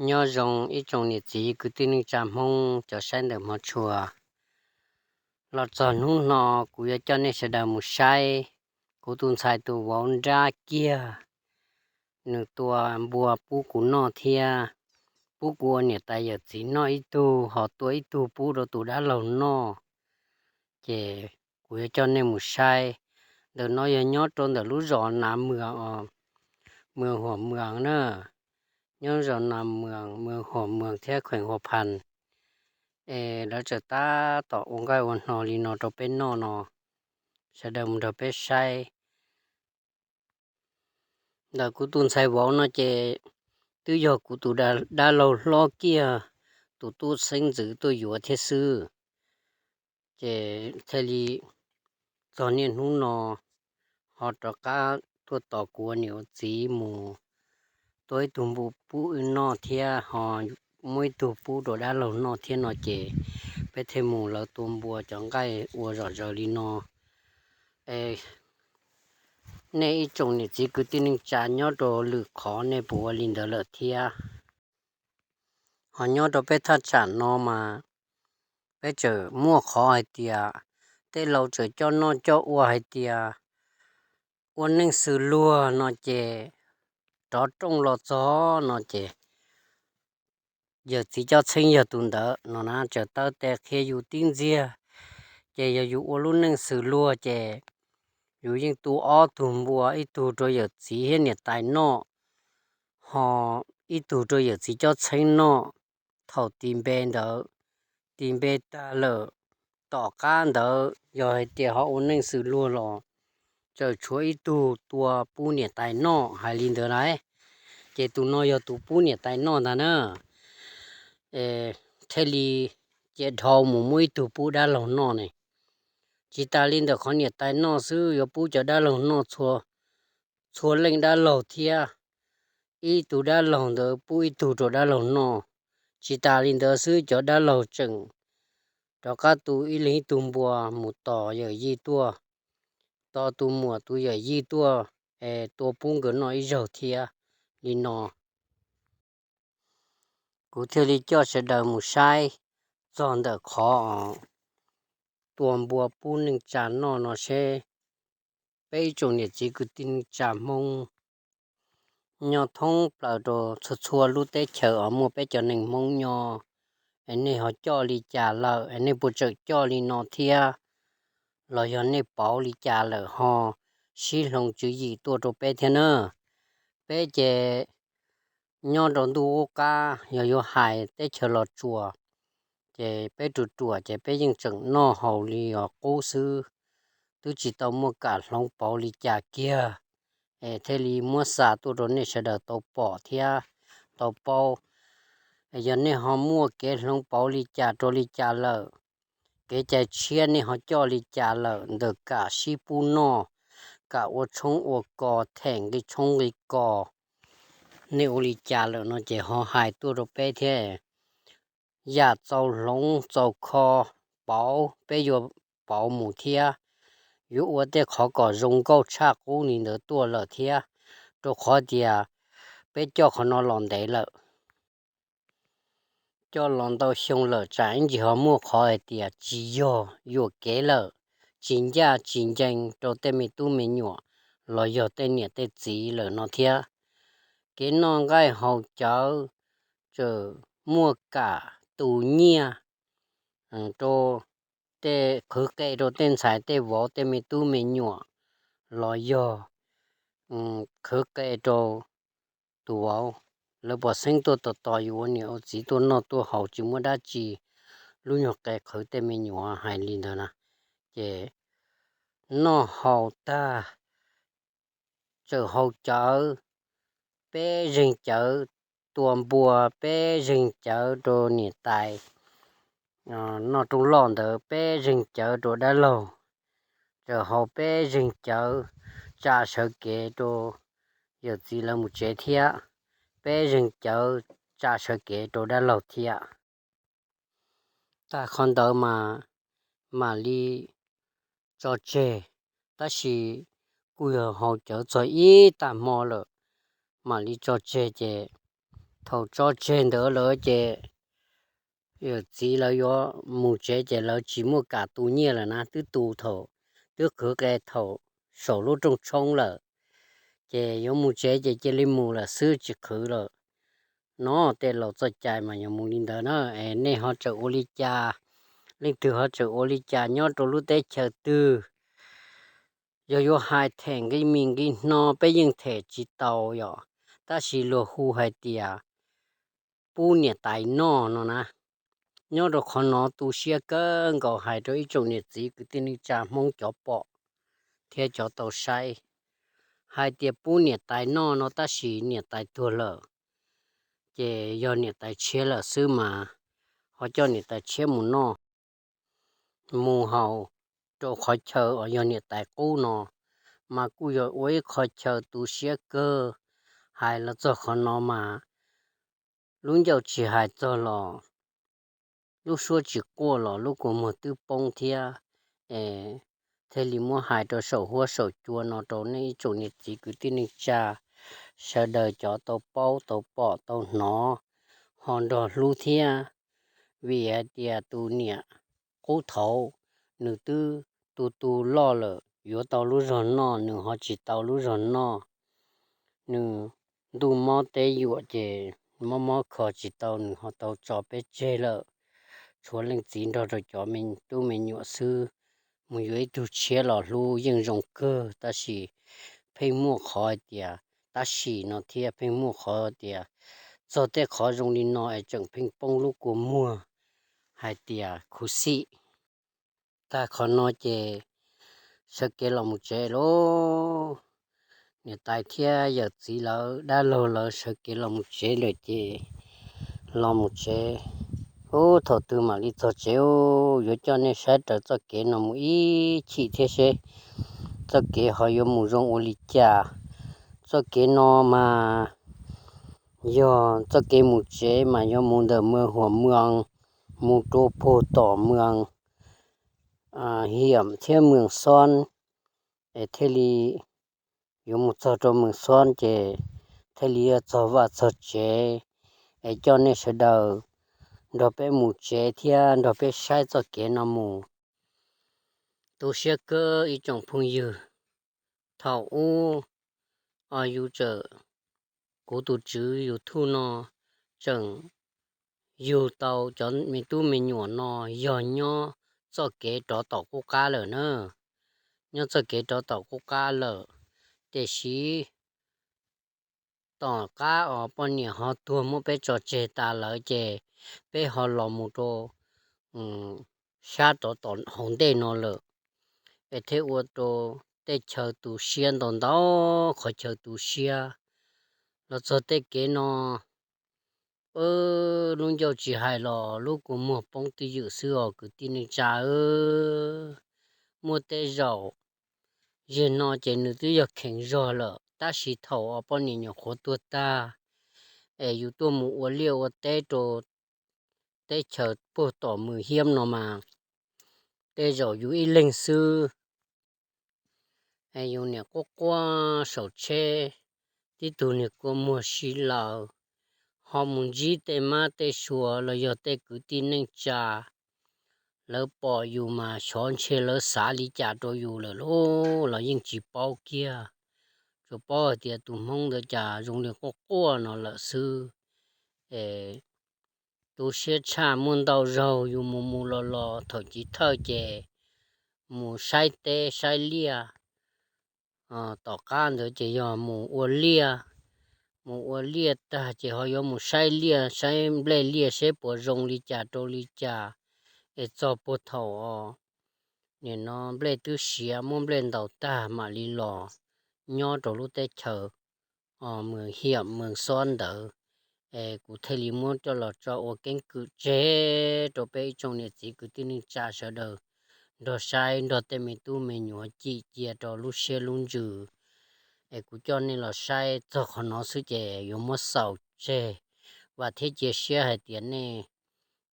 Nyob zoo ib tsoom niam txiv kwv tij neej tsa Hmoob cov saib ntawm hmov tshua. Los txog hnub no kuv yuav coj nej sawv daws mus saib kuv tus ntxhais tus vauv nrab kiag, nws tua npua pub kuv noj thiab pub kuv ua niam tais yawm txiv noj ib tug, ho tua ib tug pub rau tus dab laug noj. Ces kuv yuav coj nej mus saib. Ntawm no yog nyob rau ntawm lub zos Nas Mwas os, Mwas Huam Mwas na. Nyob zos Nas Mwas, Mwas Huam Mwas thiab kheem Huam Phas. Es lawv tseem tab tom ua nqaij ua hno li no rau peb noj no, sawv daws mus nrog peb saib. Ntawm kuv tus ntxhais vauv no ces twb yog kuv tus dab laug hlob kiag tus tub xeeb ntxwv tuaj yuav thiab xwb. Ces thiaj li txog niaj hnub no ho rov qab tuaj tos kuv ua niam ua txiv mus tua ib tug npua pub wb noj thiab ho muab ib tug pub rau dab laug noj thiab no ces peb thiaj mus lawv tua npua cov nqaij ua zom zaws li no. Es nej ib tsoom niam txiv kwv tij neej tsa nyob rau lwm qhov nej puas ua li ntawd lawm thiab? Ho nyob rau peb thaj tsam no mas peb tseem muaj qhov hais tias tej laus tseem coj noj coj ua hais tias ua neej xws luag no ces rov rooj los txog no ces yawm txiv cob txheeb yog tus ntawd no na, tseem taw tes qhia yus tib ntxiag. Ces yog yus ua lub neej xws luag ces yus yeej tu ob tug npua, ib tug rau yawm txiv thiab niam tais noj, ho ib tug rau yawm txiv cob txheeb noj. Thaum tis npe ntawd, tis npe tag lawm, tom qab ntawd yog hais tias ho ua neej xws luag los tseem tshuav ib tug tua pub niam tais noj hais li ntawd lauj. Ces tus no yog tus pub niam tais noj ntag na. Thiaj li cia dhau mus muab ib tug pub dab laug noj ne. Tsis tas li ntawm qhov niam tais noj xwb, yuav pub cov dab laug noj txhua leej dab laug thiab. Ib tug dab laug ntawd pub ib tug rau dab laug noj. Tsis tas li ntawd xwb, cov dab laug tseem rov qab tu ib leeg ib tug npua mus tos yawm yij tuaj, tos tus muam tus yawm yij tuaj, es tua pub nkawd noj ib zaug thiab li no. Kuv thiaj li coj sawv daws mus saib txog ntawm qhov tua npua pub neej tsa noj no seb peb ib tsoom niam txiv kwv tij neej tsa Hmoob nyob thoob plaws rau txhua txhua lub teb chaws uas muaj peb cov neeg Hmoob nyob, es nej ho coj li cas lawm, es nej puas tseem coj li no thiab, los yog nej pauv li cas lawm ho sib hloov tswv yim tuaj rau peb thiab na. Peb ces nyob rau ntuj ub qab, yog yuav hais teb chaws Los Tsuas, ces peb ruam ruam ces peb yeej tseem noj haus li os qub xwb, twb tsis tau muaj kam hloov pauv li cas kiag. Es thiaj li muab xa tuaj rau nej sawv daws tau pom thiab tau paub. Yog nej ho muaj kev hloov pauv li cas rau li cas lawm, kev cai tshiab nej ho coj li cas lawm, ntawm kam sib pub noj, kam ua tshoob ua kos, them nqi tshoob nqi kos, nej ua li cas lawm no ces ho hais tuaj rau peb thiab. Yam txaus hloov txaus kho pauv peb yuav pauv mus thiab, yuav ua tej qhov kom zoo nkauj tshaj qub li ntawd tuaj lawm thiab, rau qhov tias peb coj qhov no los ntev lawm. Coj los ntau xyoo lawm tsam ib ntsis ho muaj qhov hais tias tsis yog yuam kev lawm, tsis ncaj tsis ncees rau tej me tub me nyuam los yog tej niam tej txiv lawm no thiab. Kev noj nqaij haus cawv tseem muaj kam tu nyiaj rau tej, qhwv qe rau tej ntxhais tej vauv tej me tub me nyuam los yog qhwv qe rau tus vauv. Lawv pom xeeb tuaj tos tos yus ua niam ua txiv tuaj noj tuaj haus tsis muaj dab tsi, lub nyuag qe qhwv tej me nyuam hais li ntawd na. Ces noj haus tag, tseem haus cawv, peb zeeg cawv, tua npua peb zeeg cawv rau niam tais noj rooj loj ntawd, peb zeeg cawv rau dab laug, tseem haus peb zeeg cawv tsa sawv kev rau yawm txiv lawv mus tsev thiab, peb zeeg cawv tsa sawv kev rau dab laug thiab. Tag qhov ntawd mas mam li tso tseg, tab sis kuj yog haus cawv txog ib tag hmo lawm mam li tso tseg ces Thaum tso tseg ntawd lawm ces yawm txiv lawv yuav mus tsev ces lawv tsis muaj kam tu nyiaj lawm na, twb tu thaum, twb qhwv qe thaum saum lub rooj tshoob lawm. Ces yuav mus tsev ces cia li mus lawm xwb tsis qhwv lawm. No tej laus txoj cai mas yog mus li ntawd na. Es nej ho tseem ua li cas, leej twg ho tseem ua li cas nyob rau lub teb chaws twg? Yog yuav hais them nqi mis nqi hno peb yeej them tsis tau yom, tab sis luag hu hais tias pub niam tais noj no na. Nyob rau qhov no tu siab kawg nkaus hais rau ib tsoom niam txiv kwv tij neej tsa Hmoob cov pom thiab cov tau saib, hais tias pub niam tais noj no tab sis niam tais tuag lawm, ces yog niam tais tshiab lawm xwb mas ho coj niam tais tshiab mus noj, mus haus rau qhov chaw uas yog niam tais qub no, mas kuj yog ua ib qho chaw tu siab kawg. Hais los txog qhov no mas lub ncauj tsis hais txog los lub suab tsis quaj los lub kua muag twb poob thiab. Es thiaj li muab hais rau saum huab saum cua no rau nej ib tsoom niam txiv kwv tij neej tsa sawv daws cov tau paub tau pom tau hnov ho nrog hlub thiab. Vim hais tias tus niam qub thaud nws twb tu tu loj lawm, yuav tau lub zog noj nws ho tsis tau lub zog noj. Nws ntuj mob teb yuam ces mob mob kho tsis tau nws ho tau tso peb tseg lawm. Tshuav leej txiv nrog rau cov me tub me nyuam xwb, mus yuav ib tug tshiab los hlub yeej zoo kawg tab sis pheej muaj qhov hais tias tab sis no thiab pheej muaj qhov tias txog tej qhov zoo li no es tseem pheej poob lub kua muag hais tias khuv xim. Tag qhov no ces sawv kev los mus tsev lauj. Niam tais thiab yawm txiv lawv dab laug lawv sawv kev los mus tsev lawm ces los mus tsev. Ub, thaum twg mam li txog tsev, yuav coj nej saib raws txoj kev no mus ib chim thiab seb txoj kev ho yuav mus zoo ua li cas. Txoj kev no mas yog txoj kev mus tsev mas yog mus ntawm Mws Huam Mws mus rau puag tom Mws Hiam thiab Mws Xob, es thiaj li yuav mus txog rau Mws Xob ces thiaj li yuav txog vaj txog tsev. Es coj nej sawv daws nrog peb mus tsev thiab nrog peb saib txoj kev no mus. Tu siab kawg ib tsoom phooj ywg, thaum ub yus tseem, kuv tus tswv YouTube no tseem yug tau cov me tub me nyuam no yog nyob txoj kev rov tom qub qab lawm na. Nyob txoj kev rov tom qub qab lawm, tiam sis tom qab os poj niam ho tuag muab peb tso tseg tas lawm ces peb ho los mus rau sab rov tom hauv ntej no lawm, es thiaj ua rau tej chaw tu siab ntau ntau qhov chaw tu siab. Los txog tej kev no, lub ncauj tsis hais los lub kua muag poob twj ywm xwb os kwv tij neej tsa. Muaj tej zaum, yog no ces nws twb yog kheev zog lawm tab sis thaum os poj niam nyuam qhuav tuag tag, es yus tuaj mus ua liaj ua teb rau teb chaws puag tom Mws Hiam no mas, tej zaum yus ib leeg xwb, es yus niam quaj quaj saum tsheb, tib tug niag kua muag si laws, ho mus ntsib tej mab tej suav los yog tej kwv tij neej tsa, lawv pom yus mas xyov ntshe lawv xav li cas rau yus lawm lauj, los yeej tsis paub kiag, tsuas paub hais tias tus Hmoob ntawd cas zoo li quaj quaj no lawm xwb. Es tu siab tshaj, muaj ntau zaug yus mus mus los los thaum chiv thawj ces mus saib teb saib liaj, tom qab ntawd ces yog mus ua liaj, mus ua liaj tag ces ho yuav mus saib liaj saib nplej liaj seb puas zoo li cas rau li cas, es txog puag thaum os, nim no nplej twb siav muab nplej ntaus tag mam li los nyob rau lub teb chaws Mws Hiam Mws Xob ntawd. Es kuv thiaj li muab coj los tso ua keeb kwm tseg rau peb ib tsoom niam txiv kwv tij neej tsa sawv daws nrog saib nrog tej me tub me nyuam cim cia rau lub siab lub ntsws. Es kuv coj nej los saib txog qhov no xwb ces yuav muab xaus tseg. Vam thiab cia siab hais tias nej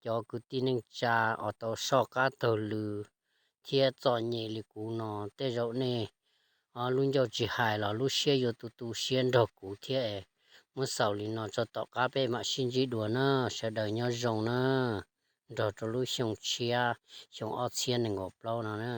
cov kwv tij neej tsa uas tau soj qab taug lw thiab txom nyem li kuv no, tej zaum nej lub ncauj tsis hais los lub siab yuav tu tu siab nrog kuv thiab es Muab xaus li no tso, tom qab peb mam sib ntsib dua na. Sawv daws nyob zoo na, nrog rau lub xyoo tshiab, xyoo ob txhiab nees nkaum plaub no na.